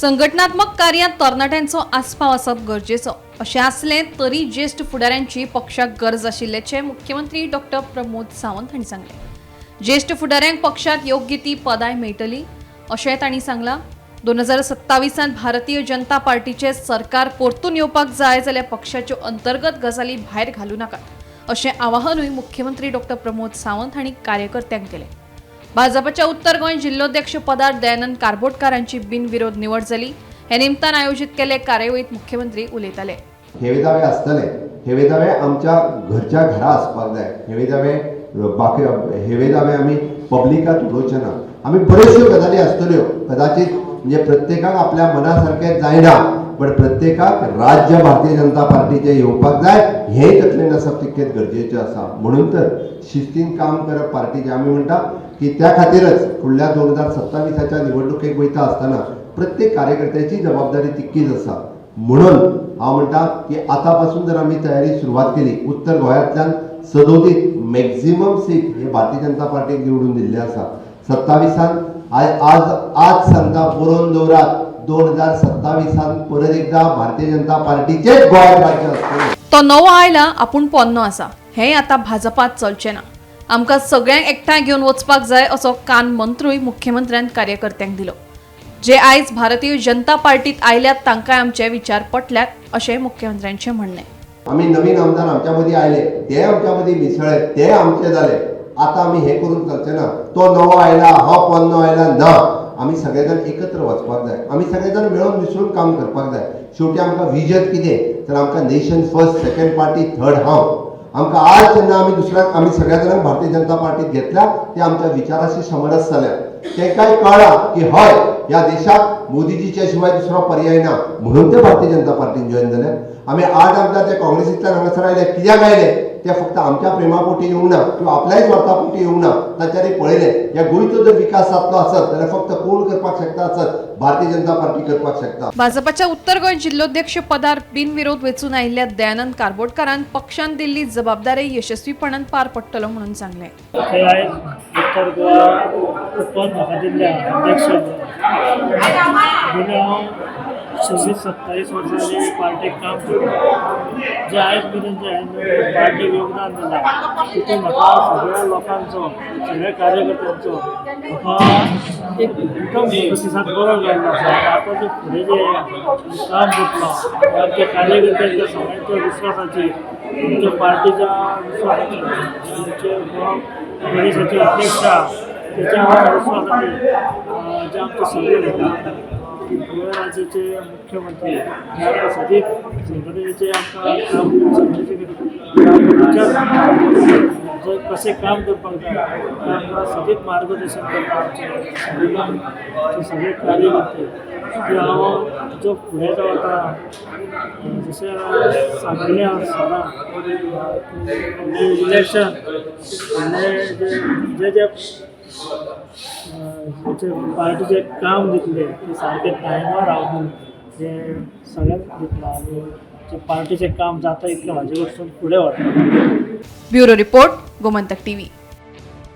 संघटनात्मक कार्यांत तरणाट्यांचो आस्पाव आसप गरजेचो अशें आसलें तरी ज्येश्ठ फुडाऱ्यांची पक्षाक गरज आशिल्ल्याचें मुख्यमंत्री डॉक्टर प्रमोद सावंत हांणी सांगलें. ज्येश्ठ फुडाऱ्यांक पक्षात योग्य ती पदांय मेळटली अशेंय तांणी सांगलां. 2027त भारतीय जनता पार्टीचें सरकार परतून येवपाक जाय जाल्यार पक्षाच्यो अंतर्गत गजाली भायर घालूं नाकात अशें आवाहनूय मुख्यमंत्री डॉक्टर प्रमोद सावंत हांणी कार्यकर्त्यांक केलें. भाजपाच्या उत्तर गोंय जिल्होध्यक्ष पदार दयानंद कारबोटकार हांची बिनविरोध निवड जाली. हे निमतान आयोजीत केल्ले कार्यावळीत मुख्यमंत्री उलयताले. हेवे दावे आसतले, हेवे दावे आमच्या घरच्या घरा आसपाक जाय. हेवे दावे बाकी, हेवे दावे आमी पब्लिकात उलोवचे ना. आमी बऱ्योचश्यो गजाली आसतल्यो, कदाचित म्हणजे प्रत्येकाक आपल्या मना सारकें जायना, पण प्रत्येकाक राज्य भारतीय जनता पार्टीचें येवपाक जाय हेंय तकलेन आसप तितकेंच गरजेचें आसा. म्हणून तर शिस्तीन काम करप पार्टीचें आमी म्हणटा की त्या खातीरच फुडल्या 2027च्या निवडणुकेक वयता आसतना प्रत्येक कार्यकर्त्याची जबाबदारी तितकीच आसा. म्हणून हांव म्हणटा की आतां पासून जर आमी तयारी सुरवात केली, उत्तर गोंयांतल्यान सदोदीत मॅक्झिमम सीट हे भारतीय जनता पार्टीक निवडून दिल्ले आसा. 27न आज आज आज सांगता, बरोवन दवरात, 2027न परत एकदा भारतीय जनता पार्टीचेच गोंयांत राज्य आसतलें. तो नवो आयला, आपूण पोन्नो आसा हें आतां भाजपात चलचें ना, आमकां सगळ्यांक एकठांय घेवन वचपाक जाय असो कान मंत्रूय मुख्यमंत्र्यान कार्यकर्त्यांक दिलो. जे आयज भारतीय जनता पार्टीत आयल्यात तांकांय आमचे विचार पटल्यात अशें मुख्यमंत्र्यांचें म्हणणें. आमी नवीन आमदार आमच्या मदीं आयले, ते आमच्या मदीं मिसळ्ळे, ते आमचे जाले. आतां आमी हें करूंक चलचे ना, तो नवो आयला, हो पोन्नो आयला. ना, आमी सगळे जाण एकत्र वचपाक जाय. आमी सगळे जाण मेळून मिसळून काम करपाक जाय. शेवटी आमकां विजन कितें तर आमकां nation first, second party, third हांव. आमकां आज जेन्ना आमी दुसऱ्याक, आमी सगळ्या जाणांक भारतीय जनता पार्टीत घेतल्या, ते आमच्या विचाराशी समरस जाल्या. तेंकांय कळ्ळां की हय, ह्या देशाक मोदीजीच्या शिवाय दुसरो पर्याय ना, म्हणून ते भारतीय जनता पार्टीन जॉयन जाले. आमी आठ आमदार ते काँग्रेसींतल्यान हांगासर आयले. कित्याक आयले? ते फक्त आमच्या प्रेमापोटी येवंक ना किंवा आपल्याय स्वार्थापोटी येवंक ना. तांच्यांनी पळयलें, ह्या गोंयचो जर विकास जातलो आसत जाल्यार फक्त कोण करपाक शकता आसत, भारतीय जनता पार्टी करपाक शकता. भाजपाच्या उत्तर गोंय जिल्होध्यक्ष पदार बिनविरोध वेंचून आयिल्ल्या दयानंद कारबोटकारान पक्षान दिल्ली जबाबदारी यशस्वीपणान पार पडटलो म्हणून सांगलें. थंय आयज उत्तर गोवा पद म्हाका दिल्ल्या अध्यक्ष. गेले हांव 26-27 वर्सां जाली पार्टीक काम करता. जे आयज मेरेन जे हांवें पार्टीक योगदान दिलां, तितून म्हाका सगळ्या लोकांचो, सगळ्या कार्यकर्त्यांचो म्हाका एक उत्तम प्रतिसाद बरो मेळ्ळो आसा. आनी आतां जे फुडें जे काम करतलो, आमच्या कार्यकर्त्यांच्या सगळ्यांच्या विस्वासाचेर, आमच्या पार्टीच्या विस्वासाचेर, आमचे गोवा प्रदेशाचे अध्यक्ष त्याच्या विश्वासाचेर, जे आमचे सगळे गोवा राज्याचे मुख्यमंत्री जे आमकां सदींच संघटनेचे आमकां काम, संघटनेचे काम विचार, जो कशें काम करपाक जाय तें आमकां सदींच मार्गदर्शन करता. आमचे संघटनाचे सगळे कार्यकर्ते की हांव जो फुडें जो आतां जशें सांगिल्लें आसा, फुडलें इलेक्शन, फुडलें जे जे जे जे पार्टीचें काम दितलें तें सारकें टायमार हांव जें सगळ्यांक दितलो आनी जें पार्टीचें काम जाता इतलें म्हाजे कडसून फुडें व्हरतलो. Bureau report, Gomantak TV.